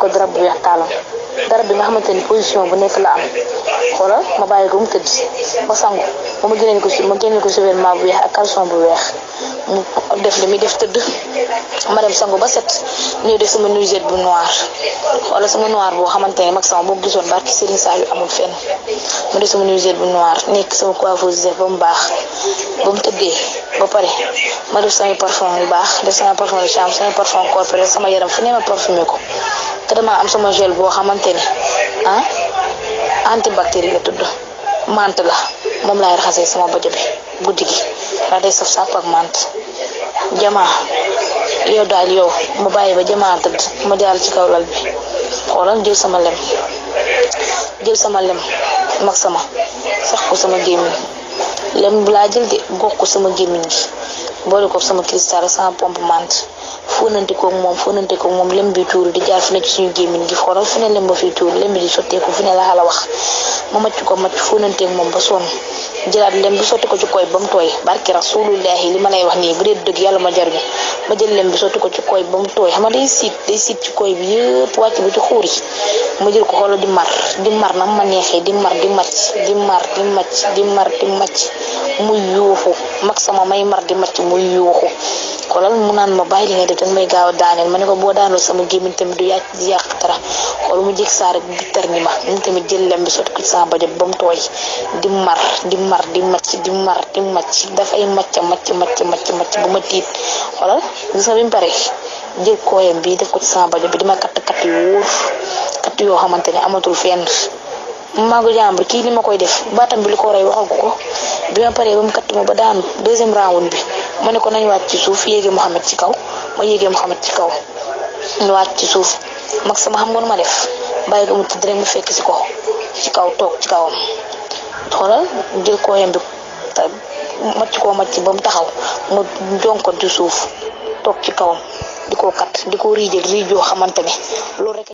ko darab bu weex taalam darab bi nga xamante ni position bu nekk la am xoolal ma bàyyi ko mu tëdd ba sangu ba ma génneel ko survêtement bu weex ak caleçon bu weex mu def li muy def tëdd ma dem sangu ba set ñëw def sama nuisette bu noir xoolal sama noir boo xamante ne mag sama boo gisoon barki Serigne Saliou amul fenn ma def sama nuisette bu noir nekk sama coiffeuse def ba mu baax ba mu tëddee ba pare ma def samay parfum yu baax def sama parfum de chambre sama parfum corporel sama yaram fu ne ma parfumé ko te dama am sama gel boo xamante ne antibactérie la tudd menthe la moom laay raxasee sama bojo bi guddi gi ndax day saf sàpp ak menthe jamaa yow daal yow ma bàyyi ba jamaa tëdd ma jàll ci kaw lal bi xoolal jël sama lem mag sama sax ko sama gémmiñ lem bu laa jël de gox ko sama gémmiñ gi boole ko sama cristal sama pompe menthe fóonante koog moom lem bi tuuru di jaar fi ne ci suñu gémmiñ gi xoolal fi ne lem ba fi tuuru lem bi di sotteeku fi ne la xala wax ma macc fóonanteeg moom ba sonn jëlaat lem bi sotti ko ci koy ba mu tooy barki rasulullahi li ma lay wax nii bu dee dëgg yàlla ma jaruñu ma jël lem bi sotti ko ci koy ba mu tooy xam nga day siit ci koy bi yëpp wàcc ba ci xuur yi ma jël ko xoolal di mar na ma neexee di macc muy yuuxu mag sama may mar di macc muy yuuxu xoolal mu naan ma bàyyi li ngay def danga may gaaw a daaneel ma ne ko boo daanoo sama gémmiñ tamit du yàq dara xool mu jég saa rek bittar ni ma ñu tamit jël lem bi sotti ko ci sama bajo ba mu tooy di macc dafay macc bu ma tiit xoolal gis nga bi mu pare jël kooyam bi def ko ci sama bajo bi dima katt yu wóor katt yoo xamante ne amatul fenn maago jàmbur kii li ma koy def baatam bi li ko rey waxagu ko bi ma paree ba mu katt ma ba daanu deuxième round bi ma ne ko nañ wàcc ci suuf yéege Mouhamed ci kaw ma yéege Mouhamed ci kaw ñu wàcc ci suuf mag sama xam nga nu ma def bàyyi ko mu tëdd rek mu fekk si ko ci kaw toog ci kawam xoolal jël kooyam bi macc ba mu taxaw mu jonkoon ci suuf toog ci kawam di ko kat di ko riijoo xamante ne loolu rek